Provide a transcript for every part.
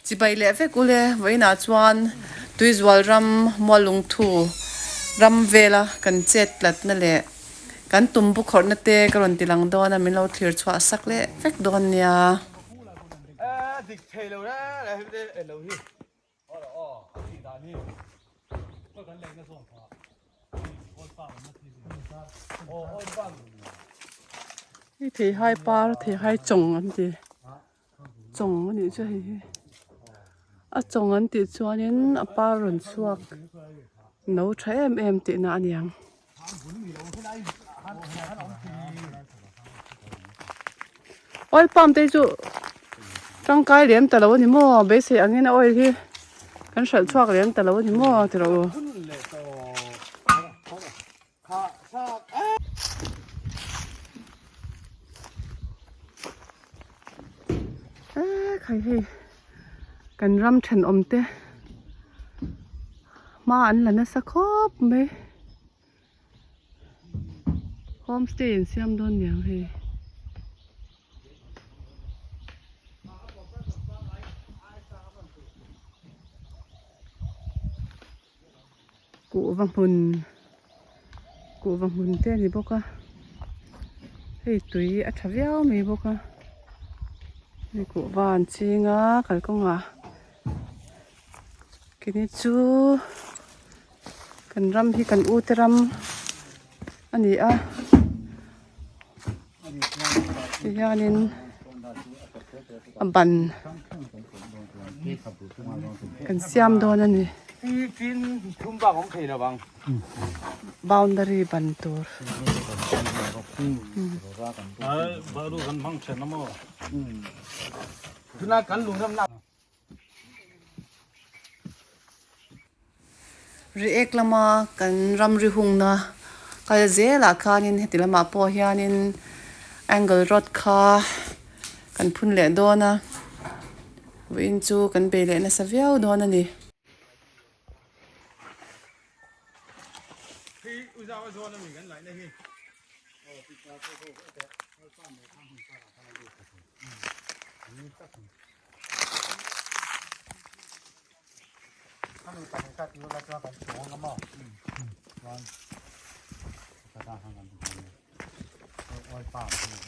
Chibai leh vek ule vawiinah chuan Tuizual ram Mualungthu ram vela kan chet tlatna leh kan tum bu khawrhna te ka rawn ti lang dawn a min lo thlir chhuah sak leh vek dawn nia. Hei theihai par theihai chawng an ti chawng a nih chu hei hi a chawng an tih chuanin a par rawn chhuak no tha em em tihna a niang. Oil palm te chu tangkai lem ta lo a ni maw beisei angin a oil hi kan hralh chhuak lem ta lo a ni maw ti rawh u. Khai hei kan ram thenawm te hma an la nasa khawp mai. Homestay an siam dawn niang hei. Kuhva hmun kuhva hmun te a ni bawk a hei tui a tha viau mai bawk a hei kuhva an ching a kalkawngah kini chu. Kan ram hi kan ute ram a ni a tihianin a ban kan siam dawn a ni boundary ban tur. Riek lama kan ramri hungna kal zelah khanin heti lamah pawh hianin angle rod kha kan phun leh dawn a vawiin chu kan bei leh nasa viau dawn a ni.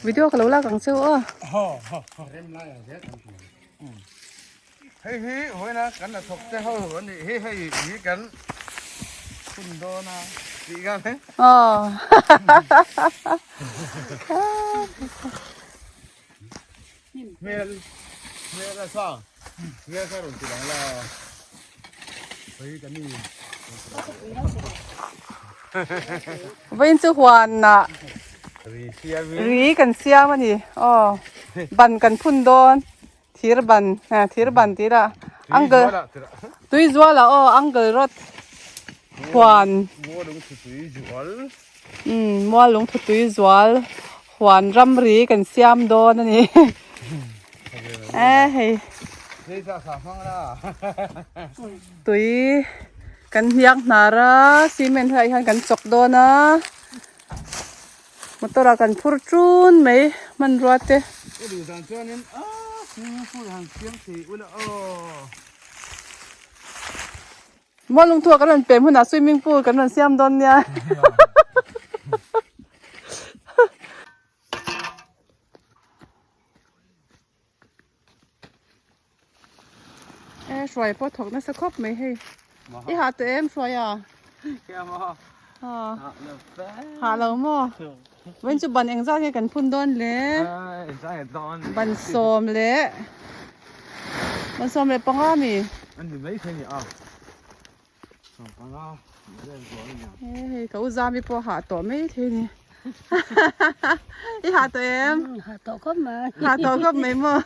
Video ka lo lak ang che u aw. Hei hi hawina kan la thawk te ho an nih hi hei hi kan hun dawn a tih khan he. Aw. Hmel hmel a sa hmel kha rawn ti lang la hei kan ni. Vawiin chu huan ah ri kan siam a ni aw ban kan phun dawn thir ban thir ban tih lah angle tui zual ah aw angle rod huan Umm mual lungthu tui zual huan ramri kan siam dawn a ni e hei tui kan hniak hnar a cement helai hian kan chawk dawn a motor ah kan phur ṭun mai hmanrua te. Mual lungthu ah kan rawn pem hunah swimming pool kan rawn siam dawn nia. E hruai pawh thawk nasa khawp mai hei. I hah tawh em hruai a? Hah lo maw? Vawiin chu ban engzat nge kan phun dawn le? Ban 15 ban 15 mi? Hei ka u Zami pawh hah tawh mai thei ni. I hah tawh em? Hah tawh khawp mai. Hah tawh khawp mai maw?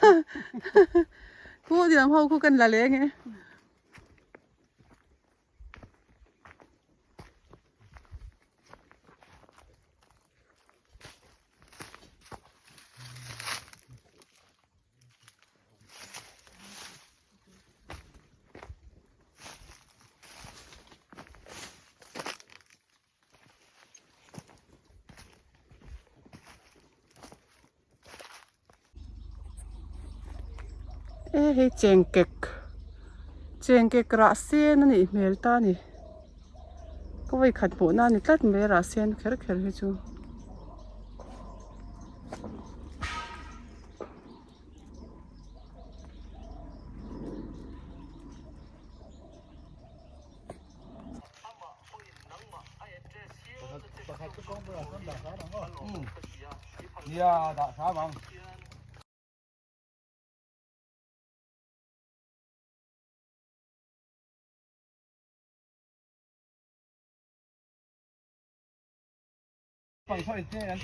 Khu ding ho khu kan la leng e. E hei chengkek chengkek rah sen a nih hmel ta a ni ka vawikhat hmuh na a ni tlat mai a rah sen kher kher hi chu.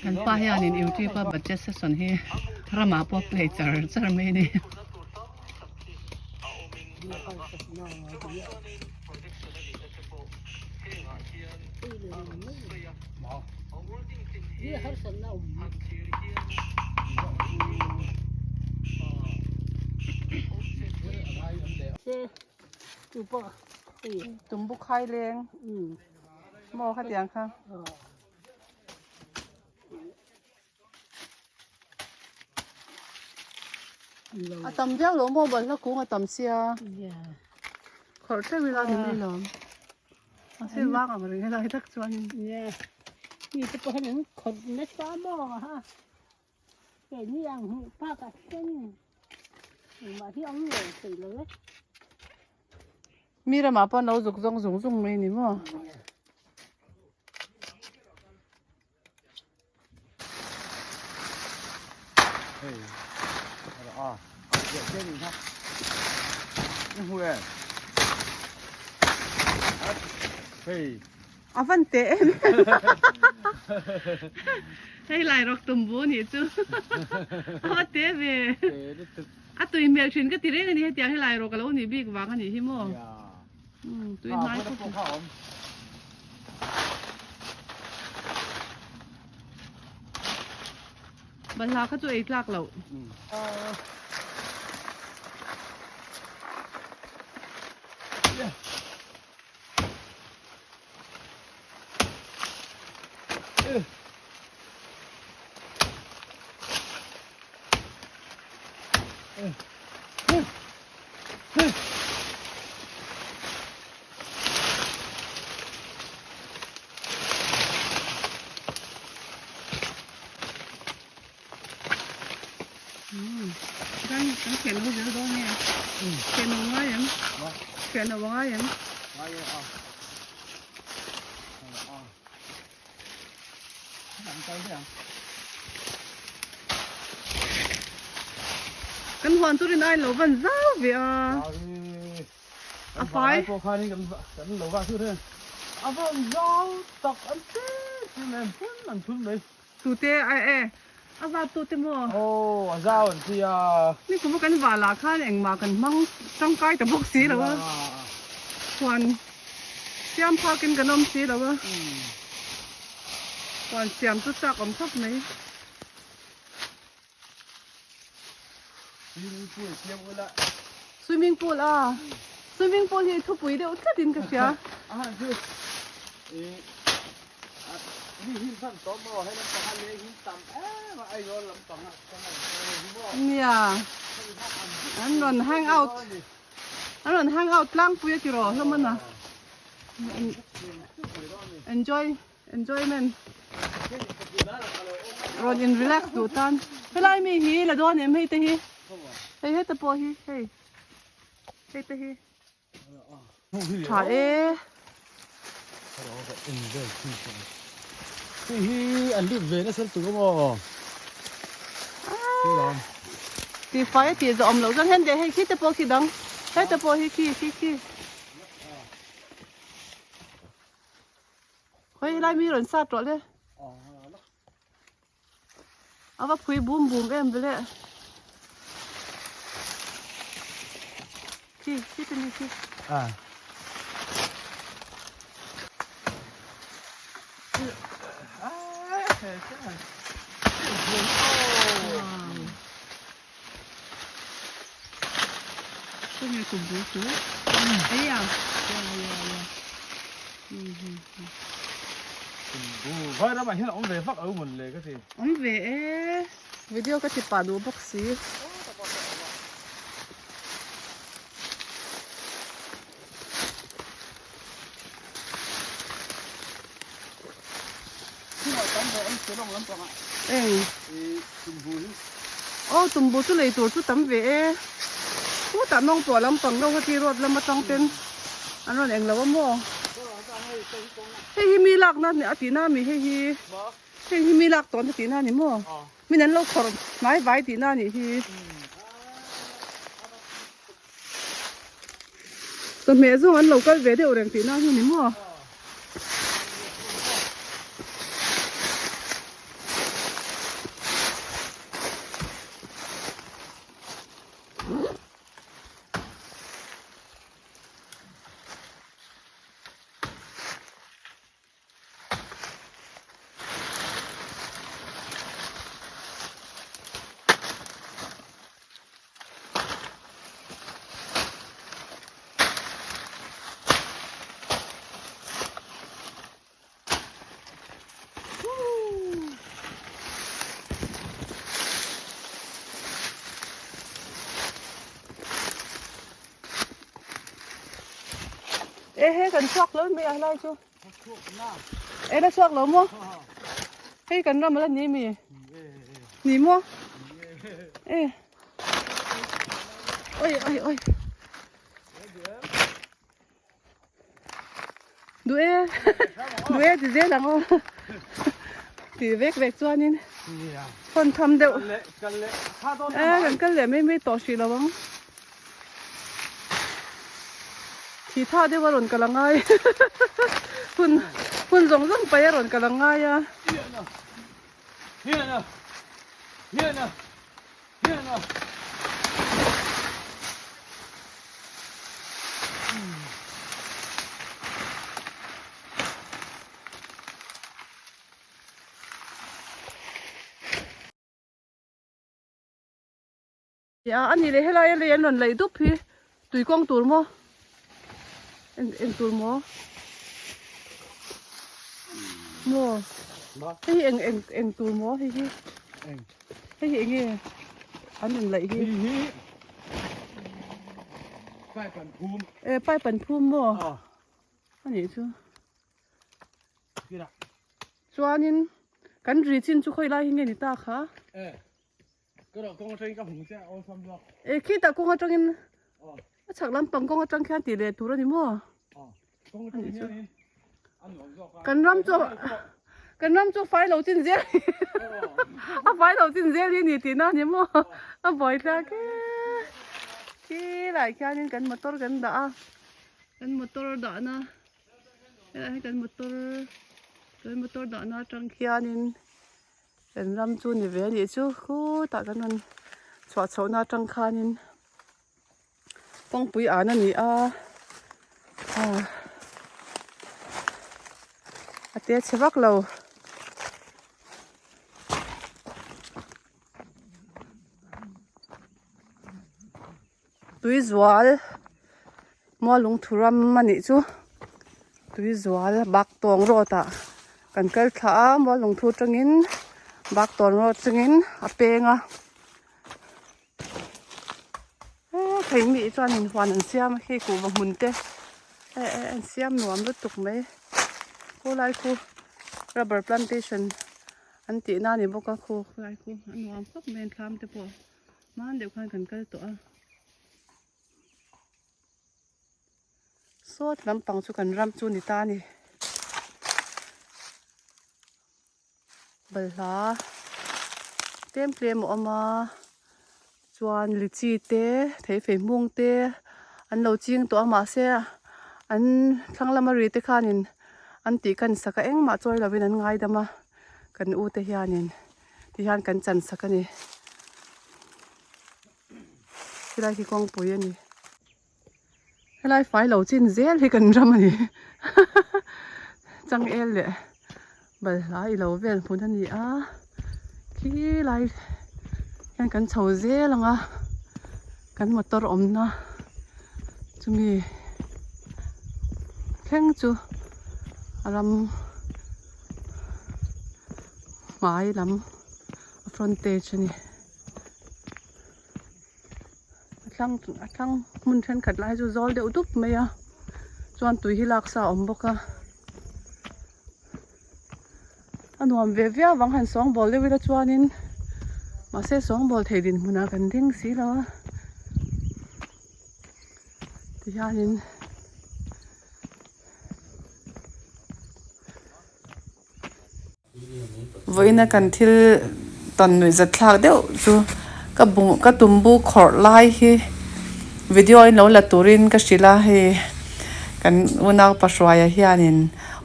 Kan pa hianin YouTube a budget session hi ramah pawh play char char mai a ni. Tumbu khai leng maw khatiang kha. A tam viau lo maw balhla kung a tam sia khawrh teuh ila ni mai lo mahse vang ang reng helai tak chuan in mi te pawh hian an khawrh nasa maw ha keini ang hmuh phak ah hian engmah hi a awm lo thei lo e. Mi ramah pawh an lo zuk zawng zung zung mai ni maw. A van teh em hei lai rawk tum bu nih chu a va teh ve a tui hmel thin ka ti reng a ni hetiang hi lai rawk a lo nih bik vang a nih hi maw. Tui hnai khawp. Balhla kha chu ei tlak loh. Kan kan khen ho zel dawn nge khen ho ngai em khen ho ngai em Kan huan chu rin ai lo van zau ve a. A fai. Pawh khanin kan kan lo va chu reng. A van zau tak an ti ti mai an phun an phun mai. Tute ai e a zat tute maw? Aw a zau an ti a. Ni kum a kan vah lah khan engmah kan hmang tangkai ta bawk si lo a. Huan siam phakin kan awm si lo a. Huan siam chu chak awm khawp mai. Swimming pool siam ula. Swimming pool a. Swimming pool hi thupui deuh tlat in ka hria. A han chu i mi hin san tawh maw hei lampang a leng hin tam em a Aizawl lampang a kan rawn sawi hei hi maw. Nia an rawn hang out an rawn hang out tlangpui a tiraw hlawm a na. Enjoy enjoyment rawn in relax duh tan helai mi hi la dawn em hei te hi hei heta pawh hi hei hei te hi tha e hei hi an lut ve nasa lutuk a maw ti fai a tih zawh awm loh chuan hen leh hei khi te pawh khi dang heta pawh hi khi khi khi Khawi helai mi rawn sat rawh le. A va phui bum bum em vele. Khi, khi te ni khi. À. Khawnge kum bul chu ei ang Vai ramah hian a awm ve vak lo mawn le ka ti. Awm ve e. Video ka ti pah duh bawk si. Eng. Aw tumbu chu lei tur chu tam ve e. Khutah nawng pawh lampang deuh heti road lam atang ten an rawn eng lo a maw. Hei hi mi lakna a tihna a mi hei hi. Hei hi mi lak tawn a tihna a ni maw. Min an lo khawrh hnai vai tihna a nih hi. Chawhmeh zawng an lo kal ve deuh reng tihna hi a ni maw. E he kan chhuak lo mai a helai chu. E la chhuak lo maw? Hei kan ram ala ni mi? Ni maw? E. Oi oi oi. Duh e. Duh e ti zel ang aw. Ti vek vek chuanin phone tham deuh. E kan kal leh mai mai tawh hrih lo ang. Thi tha deuh a rawn kal a ngai hun hun zawng zawng paih a rawn kal a ngai a. A ni leh helai a lei an rawn laih dup hi tui kawng tur maw en en tur maw maw hei hi eng eng eng tur maw hei hi hei hi eng nge an rawn laih hi pipe an phum e pipe an phum maw a nih chu. Chuanin kan ri chin chu khawi lai hi nge ni ta kha? E khitah kawng atangin a chhak lampang kawng atang khian tih leh tur a ni maw? Kan ram chu kan ram chu fai lo chin zel a fai lo chin zel hi a ni tihna a ni maw? A buai thlak e khilai khianin kan motor kan dah a kan motor dahna. Helai hi kan motor kan motor dahna atang khianin kan ram chu ni ve a nih chu khutah kan rawn chhuah chhohna atang khanin kawngpui an a ni a ah a te chhe vak lo. Tuizual Mualungthu ram a nih chu Tuizual Baktawng road ah kan kal thla a Mualungthu atangin Baktawng road atangin a peng a hei mi chuanin huan an siam a khi kuhva hmun te an siam nuam lutuk mai khawlai khu rubber plantation an tihna a ni bawk a khu khawlai khu a nuam khawp mai an thlam te pawh. Hman deuh khan kan kal tawh a. Sawt lampang chu kan ram chu ni ta a ni. Balhla tlem tlem a awm a chuan lichi te theifei hmung te an lo ching tawh a mahse an thlang lama ri te khanin an tih kan sak a engmah chawi lovin an ngaidam a kan u te hianin. Tihian kan chan sak a ni. Helai hi kawngpui a ni. Helai fai lo chin zel hi kan ram a ni. Changel leh balhla i lo vel hmun a ni a. Khilai hian kan chho zel ang a. Kan motor awmna chumi thleng chu a ram hmai lam a frontage a ni a thlang a thlang hmun thenkhat lai chu zawl deuh dup mai a chuan tui hi lak sa a awm bawk a. nuam ve viau vang han sawngbawl deuh ila chuanin mahse sawngbawl thei dinhmunah kan ding si lo a tihianin Vawiina kan thil tawn nuih zat thlak deuh chu ka bung ka tumbu khawrh lai hi video in lo la turin ka hrilh a hei kan unau pahruaia hianin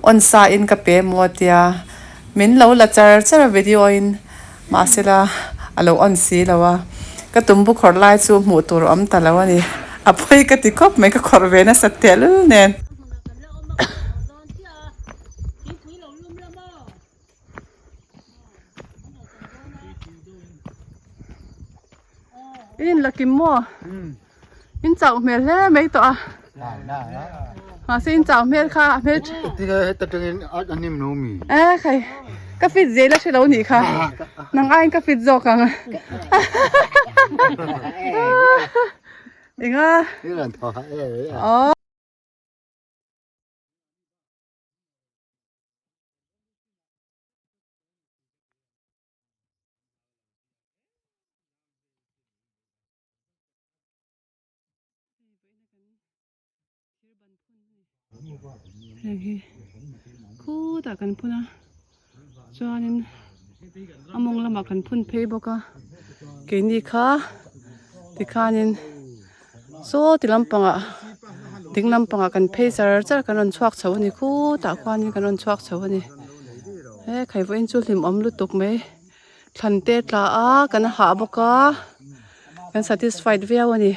on sa in ka pe maw tia min lo la char char a video in mahsela a lo on si lo a ka tumbu khawrh lai chu hmuh tur a awm ta lo a ni a pawi ka ti khawp mai ka khawrh ve nasa tehlul nen. In la kim maw? In chauh hmel hle mai tawh a. Mahse in chauh hmel kha a hmel tha. Tinge heta tangin a nim lo mi? E khai ka fit zel a hre lo nih kha. Nang aiin ka fit zawk ang. Enga? I rawn thaw hah e. Aw. Heng hi khutah kan phun a chuanin a mawng lamah kan phun phei bawk a keini kha tikhanin Saw ti lampangah ding lampangah kan phei char char kan rawn chhuak chho a ni khutah khuanin kan rawn chhuak chho a ni he khaivawiin chu hlimawm lutuk mai thlan te tla a kan hah bawk a kan satisfied viau a ni.